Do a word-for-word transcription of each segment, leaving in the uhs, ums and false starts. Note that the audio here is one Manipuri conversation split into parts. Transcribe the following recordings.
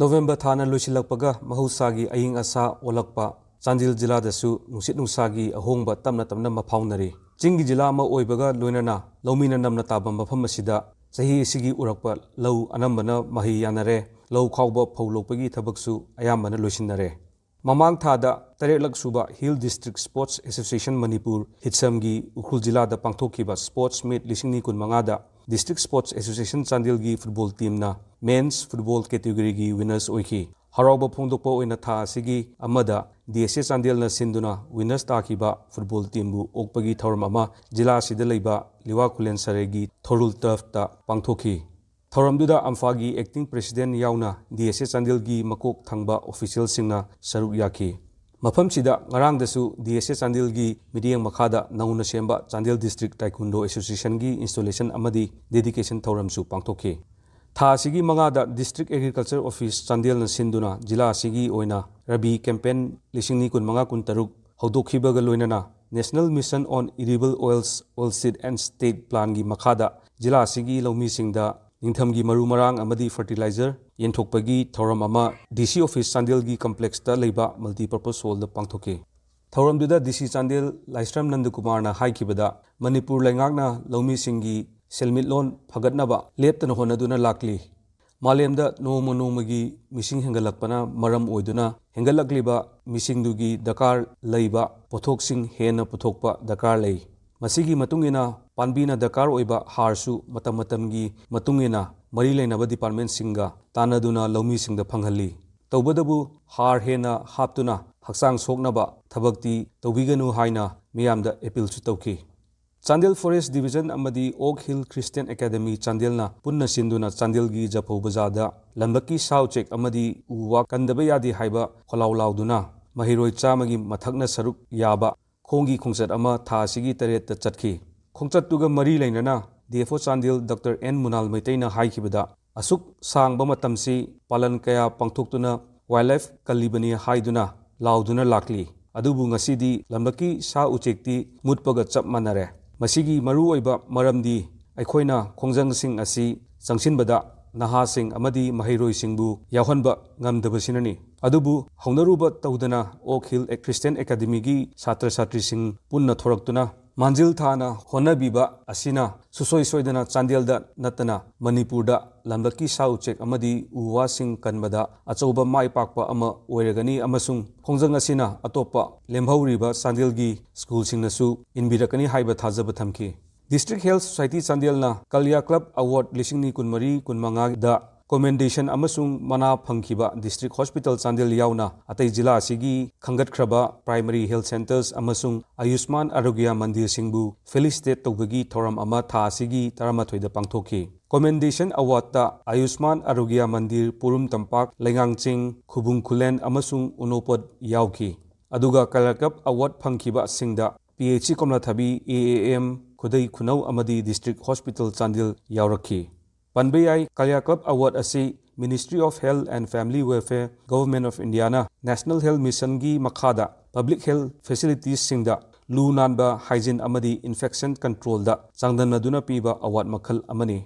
ꯅꯣꯕꯦꯝꯕꯔ ꯊꯥꯅ ꯂꯣꯏꯁꯤꯜꯂꯛꯄꯒ ꯃꯍꯧꯁꯥꯒꯤ ꯑꯏꯪ ꯑꯁꯥ ꯑꯣꯜꯂꯛꯄ, ꯆꯥꯟꯗꯦꯜ ꯖꯤꯂꯥꯗꯁꯨ ꯅꯨꯡꯁꯤꯠ ꯅꯨꯡꯁꯥꯒꯤ ꯑꯍꯣꯡꯕ ꯇꯞꯅ ꯇꯞꯅ ꯃꯐꯥꯎꯅꯔꯤ꯫ ꯆꯤꯡꯒꯤ ꯖꯤꯂꯥ ꯑꯃ ꯑꯣꯏꯕꯒ ꯂꯣꯏꯅꯅ ꯂꯧꯃꯤꯅ ꯅꯝꯅ ꯇꯥꯕ ꯃꯐꯝ ꯑꯁꯤꯗ ꯆꯍꯤ ꯑꯁꯤꯒꯤ ꯎꯔꯛꯄ ꯂꯧ ꯑꯅꯝꯕꯅ ꯃꯍꯩ ꯌꯥꯅꯔꯦ꯫ ꯂꯧ ꯈꯥꯎꯕ, ꯐꯧ ꯂꯣꯛꯄꯒꯤ ꯊꯕꯛꯁꯨ ꯑꯌꯥꯝꯕꯅ ꯂꯣꯏꯁꯤꯟꯅꯔꯦ꯫ ꯃꯃꯥꯡ ꯊꯥꯗ ꯇꯔꯦꯠꯂꯛ ꯁꯨꯕ Hill District Sports Association Manipur, ꯍꯤꯠꯁꯝꯒꯤ Ukhrul ꯖꯤꯂꯥꯗ ꯄꯥꯡꯊꯣꯛꯈꯤꯕ Sports Meet ꯂꯤꯁꯤꯡ ꯑꯅꯤ ꯀꯨꯟꯃꯉꯥꯗ District Sports Association ꯆꯥꯟꯗꯦꯜꯒꯤ ꯐꯨꯠꯕꯣꯜ ꯇꯤꯝꯅ Men's Football categoryꯒꯤ winners ꯑꯣꯏꯈꯤ꯫ ꯍꯔꯥꯎꯕ ꯐꯣꯡꯗꯣꯛꯄ ꯑꯣꯏꯅ ꯊꯥ ꯑꯁꯤꯒꯤ ꯑꯃꯗ DSA ꯆꯥꯟꯗꯦꯜꯅ ꯁꯤꯟꯗꯨꯅ winners ꯇꯥꯈꯤꯕ ꯐꯨꯠꯕꯣꯜ ꯇꯤꯝꯕꯨ ꯑꯣꯛꯄꯒꯤ ꯊꯧꯔꯝ ꯑꯃ ꯖꯤꯂꯥ ꯑꯁꯤꯗ ꯂꯩꯕ ꯂꯤꯋꯥ ꯈꯨꯂꯦꯟ ꯁꯔꯩꯒꯤ ꯊꯣꯔꯨꯜ ꯇꯔꯐꯇ ꯄꯥꯡꯊꯣꯛꯈꯤ꯫ ꯊꯧꯔꯝꯗꯨꯗ ꯑꯝꯐꯥꯒꯤ acting president ꯌꯥꯎꯅ DSA ꯆꯥꯟꯗꯦꯜꯒꯤ ꯃꯀꯣꯛ ꯊꯪꯕ officialꯁꯤꯡꯅ ꯁꯔꯨꯛ ꯌꯥꯈꯤ꯫ ꯃꯐꯝꯁꯤꯗ ꯉꯔꯥꯡꯗꯁꯨ DSA ꯆꯥꯟꯗꯦꯜꯒꯤ ꯃꯤꯠꯌꯦꯡ ꯃꯈꯥꯗ ꯅꯧꯅ ꯁꯦꯝꯕ ꯆꯥꯟꯗꯦꯜ District Taekwondo Associationꯒꯤ installation ꯑꯃꯗꯤ dedication ꯊꯧꯔꯝꯁꯨ ꯄꯥꯡꯊꯣꯛꯈꯤ꯫ ꯊꯥ ꯑꯁꯤꯒꯤ ꯃꯉꯥꯗ District Agriculture Office ꯆꯥꯟꯗꯦꯜꯅ ꯁꯤꯟꯗꯨꯅ ꯖꯤꯂꯥ ꯑꯁꯤꯒꯤ ꯑꯣꯏꯅ ꯔꯕꯤ campaign ꯂꯤꯁꯤꯡ ꯑꯅꯤ ꯀꯨꯟꯃꯉꯥ ꯀꯨꯟꯇꯔꯨꯛ ꯍꯧꯗꯣꯛꯈꯤꯕꯒ ꯂꯣꯏꯅꯅ National Mission on Edible Oils, Oilseed and State Planꯒꯤ ꯃꯈꯥꯗ ꯖꯤꯂꯥ ꯑꯁꯤꯒꯤ ꯂꯧꯃꯤꯁꯤꯡꯗ ꯅꯤꯡꯊꯝꯒꯤ ꯃꯔꯨ ꯃꯔꯥꯡ ꯑꯃꯗꯤ fertilizer ꯌꯦꯟꯊꯣꯛꯄꯒꯤ ꯊꯧꯔꯝ ꯑꯃ DC office ꯆꯥꯟꯗꯦꯜꯒꯤ complexꯇ ꯂꯩꯕ multipurpose hallꯗ ꯄꯥꯡꯊꯣꯛꯈꯤ꯫ ꯊꯧꯔꯝꯗꯨꯗ DC ꯆꯥꯟꯗꯦꯜ ꯂꯥꯏꯁ꯭ꯔꯝ ꯅꯟꯗꯀꯨꯃꯥꯔꯅ ꯍꯥꯏꯈꯤꯕꯗ, ꯃꯅꯤꯄꯨꯔ ꯂꯩꯉꯥꯛꯅ ꯂꯧꯃꯤꯁꯤꯡꯒꯤ ꯁꯦꯟꯃꯤꯠꯂꯣꯟ ꯐꯒꯠꯅꯕ ꯂꯦꯞꯇꯅ ꯍꯣꯠꯅꯗꯨꯅ ꯂꯥꯛꯂꯤ꯫ ꯃꯥꯂꯦꯝꯗ ꯅꯣꯡꯃ ꯅꯣꯡꯃꯒꯤ ꯃꯤꯁꯤꯡ ꯍꯦꯟꯒꯠꯂꯛꯄꯅ ꯃꯔꯝ ꯑꯣꯏꯗꯨꯅ ꯍꯦꯟꯒꯠꯂꯛꯂꯤꯕ ꯃꯤꯁꯤꯡꯗꯨꯒꯤ ꯗꯔꯀꯥꯔ ꯂꯩꯕ ꯄꯣꯠꯊꯣꯛꯁꯤꯡ ꯍꯦꯟꯅ ꯄꯨꯊꯣꯛꯄ ꯗꯔꯀꯥꯔ ꯂꯩ꯫ ꯃꯁꯤꯒꯤ ꯃꯇꯨꯡ ꯏꯟꯅ ꯄꯥꯝꯕꯤꯅ ꯗꯔꯀꯥꯔ ꯑꯣꯏꯕ ꯍꯥꯔꯁꯨ ꯃꯇꯝ ꯃꯇꯝꯒꯤ ꯃꯇꯨꯡ ꯏꯟꯅ ꯃꯔꯤ ꯂꯩꯅꯕ departmentꯁꯤꯡꯒ ꯇꯥꯟꯅꯗꯨꯅ ꯂꯧꯃꯤꯁꯤꯡꯗ ꯐꯪꯍꯜꯂꯤ꯫ ꯇꯧꯕꯇꯕꯨ ꯍꯥꯔ ꯍꯦꯟꯅ ꯍꯥꯞꯇꯨꯅ ꯍꯛꯆꯥꯡ ꯁꯣꯛꯅꯕ ꯊꯕꯛꯇꯤ ꯇꯧꯕꯤꯒꯅꯨ ꯍꯥꯏꯅ ꯃꯤꯌꯥꯝꯗ appealꯁꯨ ꯇꯧꯈꯤ꯫ ꯆꯥꯟꯗꯦꯜ Forest Division ꯑꯃꯗꯤ Oak Hill Christian Academy ꯆꯥꯟꯗꯦꯜꯅ ꯄꯨꯟꯅ ꯁꯤꯟꯗꯨꯅ ꯆꯥꯟꯗꯦꯜꯒꯤ ꯖꯐꯧ ꯕꯖꯥꯔꯗ ꯂꯝꯂꯛꯀꯤ ꯁꯥ ꯎꯆꯦꯛ ꯑꯃꯗꯤ ꯎ ꯋꯥ ꯀꯟꯗꯕ ꯌꯥꯗꯦ ꯍꯥꯏꯕ ꯈꯣꯜꯂꯥꯎ ꯂꯥꯎꯗꯨꯅ ꯃꯍꯩꯔꯣꯏ ꯆꯥꯝꯃꯒꯤ ꯃꯊꯛꯅ ꯁꯔꯨꯛ ꯌꯥꯕ ꯈꯣꯡꯒꯤ ꯈꯣꯡꯆꯠ ꯑꯃ ꯊꯥ ꯑꯁꯤꯒꯤ ꯇꯔꯦꯠꯇ ꯆꯠꯈꯤ꯫ ꯈꯣꯡꯆꯠꯇꯨꯒ ꯃꯔꯤ ꯂꯩꯅꯅ DFO ꯆꯥꯟꯗꯦꯜ Doctor N ꯃꯨꯅꯥꯜ ꯃꯩꯇꯩꯅ ꯍꯥꯏꯈꯤꯕꯗ, ꯑꯁꯨꯛ ꯁꯥꯡꯕ ꯃꯇꯝꯁꯤ ꯄꯥꯂꯟ ꯀꯌꯥ ꯄꯥꯡꯊꯣꯛꯇꯨꯅ wildlife ꯀꯜꯂꯤꯕꯅꯤ ꯍꯥꯏꯗꯨꯅ ꯂꯥꯎꯗꯨꯅ ꯂꯥꯛꯂꯤ꯫ ꯑꯗꯨꯕꯨ ꯉꯁꯤꯗꯤ ꯂꯝꯂꯛꯀꯤ ꯁꯥ ꯎꯆꯦꯛꯇꯤ ꯃꯨꯠꯄꯒ ꯆꯞ ꯃꯥꯟꯅꯔꯦ꯫ ꯃꯁꯤꯒꯤ ꯃꯔꯨꯑꯣꯏꯕ ꯃꯔꯝꯗꯤ ꯑꯩꯈꯣꯏꯅ ꯈꯣꯡꯖꯪꯁꯤꯡ ꯑꯁꯤ ꯆꯪꯁꯤꯟꯕꯗ ꯅꯍꯥꯁꯤꯡ ꯑꯃꯗꯤ ꯃꯍꯩꯔꯣꯏꯁꯤꯡꯕꯨ ꯌꯥꯎꯍꯟꯕ ꯉꯝꯗꯕꯁꯤꯅꯅꯤ꯫ ꯑꯗꯨꯕꯨ ꯍꯧꯅꯔꯨꯕ ꯇꯧꯗꯅ ꯑꯣꯛ ꯍꯤꯜ ꯈ꯭ꯔꯤꯁꯇꯤꯌꯟ ꯑꯦꯀꯥꯗꯃꯤꯒꯤ ꯁꯥꯇ꯭ꯔ ꯁꯥꯇ꯭ꯔꯤꯁꯤꯡ ꯄꯨꯟꯅ ꯊꯣꯔꯛꯇꯨꯅ ꯃꯥꯡꯖꯤꯜ ꯊꯥꯅ ꯍꯣꯠꯅꯕꯤꯕ ꯑꯁꯤꯅ ꯁꯨꯡꯁꯣꯏ ꯁꯣꯏꯗꯅ ꯆꯥꯟꯗꯦꯜꯗ ꯅꯠꯇꯅ ꯃꯅꯤꯄꯨꯔꯗ ꯂꯝꯂꯛꯀꯤ ꯁꯥ ꯎꯆꯦꯛ ꯑꯃꯗꯤ ꯎ ꯋꯥꯁꯤꯡ ꯀꯟꯕꯗ ꯑꯆꯧꯕ ꯃꯥꯏ ꯄꯥꯛꯄ ꯑꯃ ꯑꯣꯏꯔꯒꯅꯤ ꯑꯃꯁꯨꯡ ꯈꯣꯡꯖꯪ ꯑꯁꯤꯅ ꯑꯇꯣꯞꯄ ꯂꯦꯝꯍꯧꯔꯤꯕ ꯆꯥꯟꯗꯦꯜꯒꯤ ꯁ꯭ꯀꯨꯜꯁꯤꯡꯅꯁꯨ ꯏꯟꯕꯤꯔꯛꯀꯅꯤ ꯍꯥꯏꯕ ꯊꯥꯖꯕ ꯊꯝꯈꯤ꯫ District Health Society ꯆꯥꯟꯗꯦꯜꯅ ꯀꯂꯤꯌꯥ ꯀ꯭ꯂꯕ ꯑꯦꯋꯥꯔꯗ ꯂꯤꯁꯤꯡ ꯑꯅꯤ ꯀꯨꯟꯃꯔꯤ ꯀꯨꯟꯃꯉꯥꯗ ꯀꯣꯃꯦꯟꯗꯦꯁꯟ ꯑꯃꯁꯨꯡ ꯃꯅꯥ ꯐꯪꯈꯤꯕ ꯗꯤꯁꯇ꯭ꯔꯤꯛ ꯍꯣꯁꯄꯤꯇꯥꯜ ꯆꯥꯟꯗꯦꯜ ꯌꯥꯎꯅ ꯑꯇꯩ ꯖꯤꯂꯥ ꯑꯁꯤꯒꯤ ꯈꯟꯒꯠꯈ꯭ꯔꯕ ꯄ꯭ꯔꯥꯏꯃꯔꯤ ꯍꯦꯜꯊ ꯁꯦꯟꯇꯔꯁ ꯑꯃꯁꯨꯡ ꯑꯌꯨꯁꯃꯥꯟ ꯑꯔꯣꯒ꯭ꯌ ꯃꯟꯗꯤꯔꯁꯤꯡꯕꯨ ꯐꯦꯂꯤꯁꯤꯇꯦꯠ ꯇꯧꯕꯒꯤ ꯊꯧꯔꯝ ꯑꯃ ꯊꯥ ꯑꯁꯤꯒꯤ ꯇꯔꯥꯃꯥꯊꯣꯏꯗ ꯄꯥꯡꯊꯣꯛꯈꯤ꯫ ꯀꯣꯃꯦꯟꯗꯦꯁꯟ ꯑꯦꯋꯥꯔꯗꯇ ꯑꯌꯨꯁꯃꯥꯟ ꯑꯔꯣꯒ꯭ꯌ ꯃꯟꯗꯤꯔ, ꯄꯨꯔꯨꯝ ꯇꯝꯄꯥꯛ, ꯂꯩꯉꯥꯡꯆꯤꯡ, ꯈꯨꯕꯨꯡ ꯈꯨꯂꯦꯟ ꯑꯃꯁꯨꯡ ꯎꯅꯣꯄꯣꯠ ꯌꯥꯎꯈꯤ꯫ ꯑꯗꯨꯒ ꯀꯂꯤꯌꯥ ꯀ꯭ꯂꯕ ꯑꯦꯋꯥꯔꯗ ꯐꯪꯈꯤꯕꯁꯤꯡꯗ P H C Komlathabi, A A M, ꯈꯨꯗꯩ ꯈꯨꯅꯧ ꯑꯃꯗꯤ ꯗꯤꯁꯇ꯭ꯔꯤꯛ ꯍꯣꯁꯄꯤꯇꯥꯜ ꯆꯥꯟꯗꯦꯜ ꯌꯥꯎꯔꯛꯈꯤ꯫ ꯄꯟꯕ ꯌꯥꯏ, ꯀꯂꯤꯌꯥ ꯀ꯭ꯂꯕ ꯑꯦꯋꯥꯔꯗ ꯑꯁꯤ Ministry of Health and Family Welfare, Government of Indiaꯅ National Health Missionꯒꯤ ꯃꯈꯥꯗ ꯄꯕ꯭ꯂꯤꯛ ꯍꯦꯜꯊ ꯐꯦꯁꯤꯂꯤꯇꯤꯁꯁꯤꯡꯗ ꯂꯨ ꯅꯥꯟꯕ, ꯍꯥꯏꯖꯤꯟ ꯑꯃꯗꯤ ꯏꯟꯐꯦꯛꯁꯟ ꯀꯟꯇ꯭ꯔꯣꯜꯗ ꯆꯥꯡꯗꯝꯅꯗꯨꯅ ꯄꯤꯕ ꯑꯦꯋꯥꯔꯗ ꯃꯈꯜ ꯑꯃꯅꯤ꯫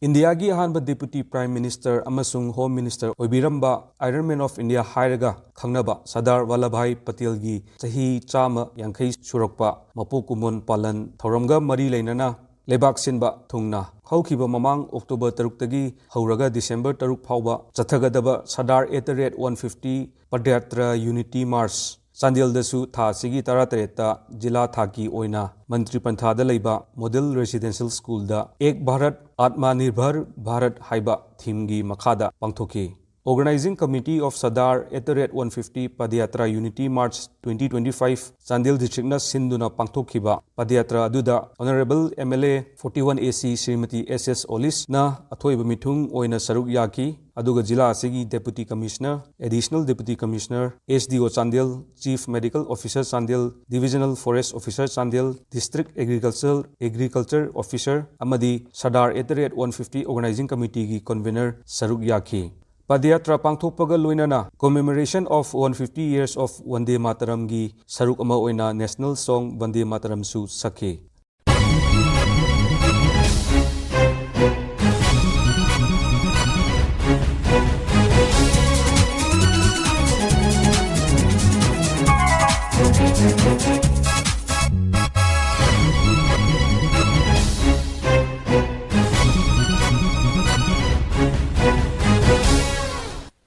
ꯏꯟꯗꯤꯌꯥꯒꯤ ꯑꯍꯥꯟꯕ ꯗꯦꯄꯨꯇꯤ ꯄ꯭ꯔꯥꯏꯝ ꯃꯤꯅꯤꯁꯇꯔ ꯑꯃꯁꯨꯡ ꯍꯣꯝ ꯃꯤꯅꯤꯁꯇꯔ ꯑꯣꯏꯕꯤꯔꯝꯕ Iron Man of India ꯍꯥꯏꯔꯒ ꯈꯪꯅꯕ ꯁꯔꯗꯥꯔ ꯋꯜꯂꯚꯚꯥꯏ ꯄꯇꯦꯜꯒꯤ ꯆꯍꯤ ꯆꯥꯝꯃ ꯌꯥꯡꯈꯩ ꯁꯨꯔꯛꯄ ꯃꯄꯣꯛ ꯀꯨꯝꯑꯣꯟ ꯄꯥꯂꯟ ꯊꯧꯔꯝꯒ ꯃꯔꯤ ꯂꯩꯅꯅ ꯂꯩꯕꯥꯛ ꯁꯤꯟꯕ ꯊꯨꯡꯅ ꯍꯧꯈꯤꯕ ꯃꯃꯥꯡ ꯑꯣꯛꯇꯣꯕꯔ ꯇꯔꯨꯛꯇꯒꯤ ꯍꯧꯔꯒ ꯗꯤꯁꯦꯝꯕꯔ ꯇꯔꯨꯛ ꯐꯥꯎꯕ ꯆꯠꯊꯒꯗꯕ Sardar at the rate one fifty Padayatra Unity March ꯆꯥꯟꯗꯦꯜꯗꯁꯨ ꯊꯥ ꯑꯁꯤꯒꯤ ꯇꯔꯥꯇꯔꯦꯠꯇ ꯖꯤꯂꯥ ꯊꯥꯛꯀꯤ ꯑꯣꯏꯅ ꯃꯟꯇ꯭ꯔꯤ ꯄꯟꯊꯥꯗ ꯂꯩꯕ ꯃꯣꯗꯦꯜ ꯔꯦꯁꯤꯗꯦꯟꯁꯤꯌꯦꯜ ꯁ꯭ꯀꯨꯜꯗ ꯑꯦꯛ ꯚꯥꯔꯠ ꯑꯥꯠꯃꯅꯤꯔꯚꯔ ꯚꯥꯔꯠ ꯍꯥꯏꯕ ꯊꯤꯝꯒꯤ ꯃꯈꯥꯗ ꯄꯥꯡꯊꯣꯛꯈꯤ꯫ Organizing Committee of Sardar at the rate one fifty Padayatra Unity March twenty twenty-five Chandel ꯗꯤꯁꯇ꯭ꯔꯤꯛꯅ ꯁꯤꯟꯗꯨꯅ ꯄꯥꯡꯊꯣꯛꯈꯤꯕ ꯄꯗꯌꯥꯇ꯭ꯔꯥ ꯑꯗꯨꯗ Honourable M L A forty-one A C Shrimati ꯑꯦꯁ ꯑꯦꯁ ꯑꯣꯂꯤꯁꯅ ꯑꯊꯣꯏꯕ ꯃꯤꯊꯨꯡ ꯑꯣꯏꯅ ꯁꯔꯨꯛ ꯌꯥꯈꯤ꯫ ꯑꯗꯨꯒ ꯖꯤꯂꯥ ꯑꯁꯤꯒꯤ Deputy Commissioner, Additional Deputy Commissioner, S D O Chandel, Chief Medical Officer Chandel, Divisional Forest Officer Chandel, District Agricultural, Agriculture Officer ꯑꯃꯗꯤ Sardar at the rate one fifty Organizing Committeeꯒꯤ Convener ꯁꯔꯨꯛ ꯌꯥꯈꯤ꯫ ꯄꯗꯌꯥꯇ꯭ꯔꯥ ꯄꯥꯡꯊꯣꯛꯄꯒ ꯂꯣꯏꯅꯅ Commemoration of one fifty Years of Vande Mataramꯒꯤ ꯁꯔꯨꯛ ꯑꯃ ꯑꯣꯏꯅ National Song Vande Mataramꯁꯨ ꯁꯛꯈꯤ꯫